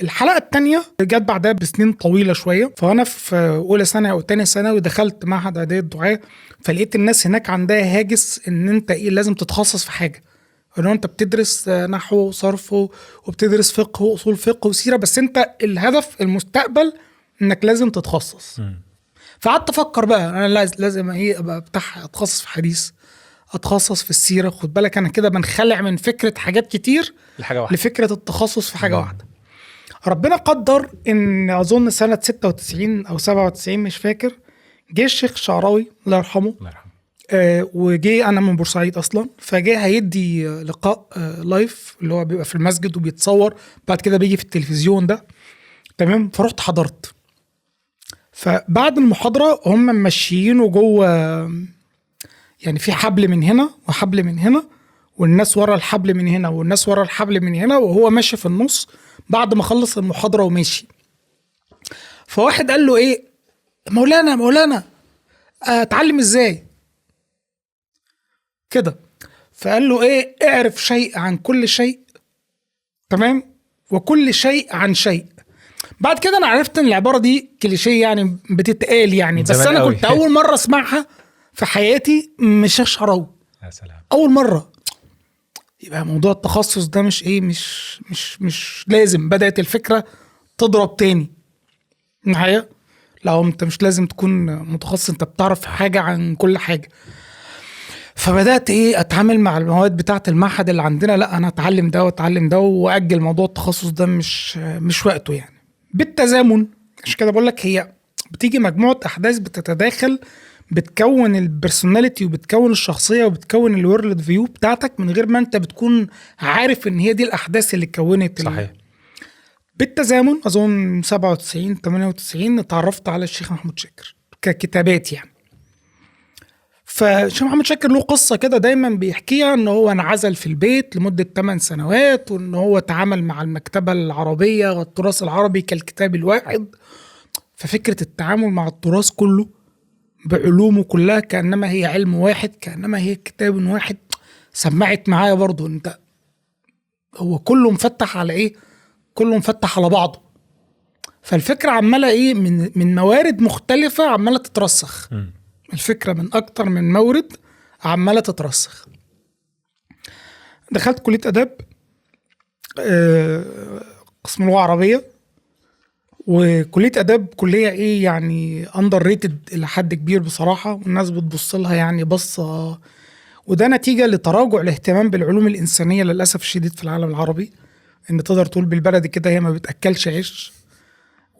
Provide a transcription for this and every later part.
الحلقة الثانية جت بعدها بسنين طويلة شويه، فانا في اولى سنة او ثانية ثانوي دخلت معهد اعداد الدعاة، فلقيت الناس هناك عندها هاجس ان انت ايه لازم تتخصص في حاجه، ان انت بتدرس نحو وصرف وبتدرس فقه واصول فقه وسيره، بس انت الهدف المستقبل انك لازم تتخصص. فقعدت افكر بقى انا لازم ايه ابقى بتاع اتخصص في حديث، اتخصص في السيره. خد بالك انا كده بنخلع من فكرة حاجات كتير لحاجة واحده، لفكرة التخصص في حاجة واحده. ربنا قدر ان اظن سنة 96 او 97 مش فاكر، جه الشيخ شعراوي الله يرحمه، الله يرحمه، وجه، انا من بورسعيد اصلا، فجه هيدي لقاء live اللي هو بيبقى في المسجد وبيتصور بعد كده بيجي في التلفزيون ده، تمام. فرحت حضرت، فبعد المحاضرة هم ماشيينه جوه، يعني في حبل من هنا وحبل من هنا، والناس ورا الحبل من هنا والناس ورا الحبل من هنا، وهو ماشي في النص بعد ما خلص المحاضرة وماشي. فواحد قال له ايه، مولانا مولانا اتعلم ازاي كده؟ فقال له ايه، اعرف شيء عن كل شيء، تمام، وكل شيء عن شيء. بعد كده انا عرفت ان العبارة دي كليشيه يعني بتتقال يعني، بس انا كنت اول مرة اسمعها في حياتي من الشيخ شعراوي. يا سلام، اول مرة. يبقى موضوع التخصص ده مش ايه، مش مش مش لازم. بدات الفكرة تضرب تاني معايا، لو انت مش لازم تكون متخصص، انت بتعرف حاجة عن كل حاجة. فبدات ايه اتعامل مع المواد بتاعه المعهد اللي عندنا، لا انا اتعلم ده واتعلم ده واجل موضوع التخصص ده، مش وقته يعني. بالتزامن، عشان كده بقول لك هي بتيجي مجموعة احداث بتتداخل، بتكون ال personality وبتكون الشخصية وبتكون ال world view بتاعتك من غير ما انت بتكون عارف ان هي دي الاحداث اللي كونت. صحيح. بالتزامن اظن 97 98 اتعرفت على الشيخ محمود شاكر ككتابات يعني. فالشيخ محمد شاكر له قصة كده دايما بيحكيها، ان هو انعزل في البيت لمدة 8 سنوات، وان هو تعامل مع المكتبة العربية والتراث العربي كالكتاب الواحد. ففكره التعامل مع التراث كله بعلومه كلها كانما هي علم واحد، كانما هي كتاب واحد، سمعت معايا برضو. انت هو كله مفتح على ايه؟ كله مفتح على بعضه. فالفكرة عماله ايه من موارد مختلفة عماله تترسخ. الفكرة من اكتر من مورد عماله تترسخ. دخلت كليه اداب، قسم لغة عربيه. وكلية اداب كليه ايه يعني underrated الى حد كبير بصراحة، والناس بتبص لها يعني بصه، وده نتيجة لتراجع الاهتمام بالعلوم الانسانية للاسف الشديد في العالم العربي. ان تقدر تقول بالبلد كده هي ما بتاكلش عيش،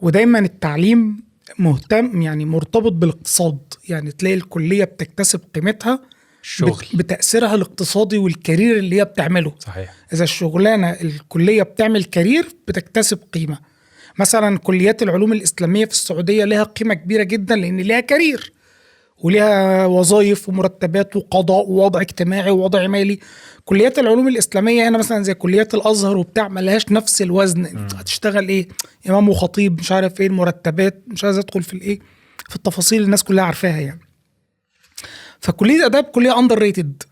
ودايما التعليم مهتم يعني مرتبط بالاقتصاد، يعني تلاقي الكلية بتكتسب قيمتها الشغل بتاثيرها الاقتصادي وال career اللي هي بتعمله. صحيح. اذا الشغلانة الكلية بتعمل career بتكتسب قيمة. مثلا كليات العلوم الاسلامية في السعودية لها قيمة كبيرة جدا، لان ليها career وليها وظائف ومرتبات وقضاء ووضع اجتماعي ووضع مالي. كليات العلوم الاسلامية هنا مثلا زي كليات الازهر وبتاع ما لهاش نفس الوزن. هتشتغل ايه؟ امام وخطيب مش عارف ايه المرتبات، مش عايز ادخل في الايه في التفاصيل الناس كلها عارفاها يعني. فكليه اداب كليه underrated.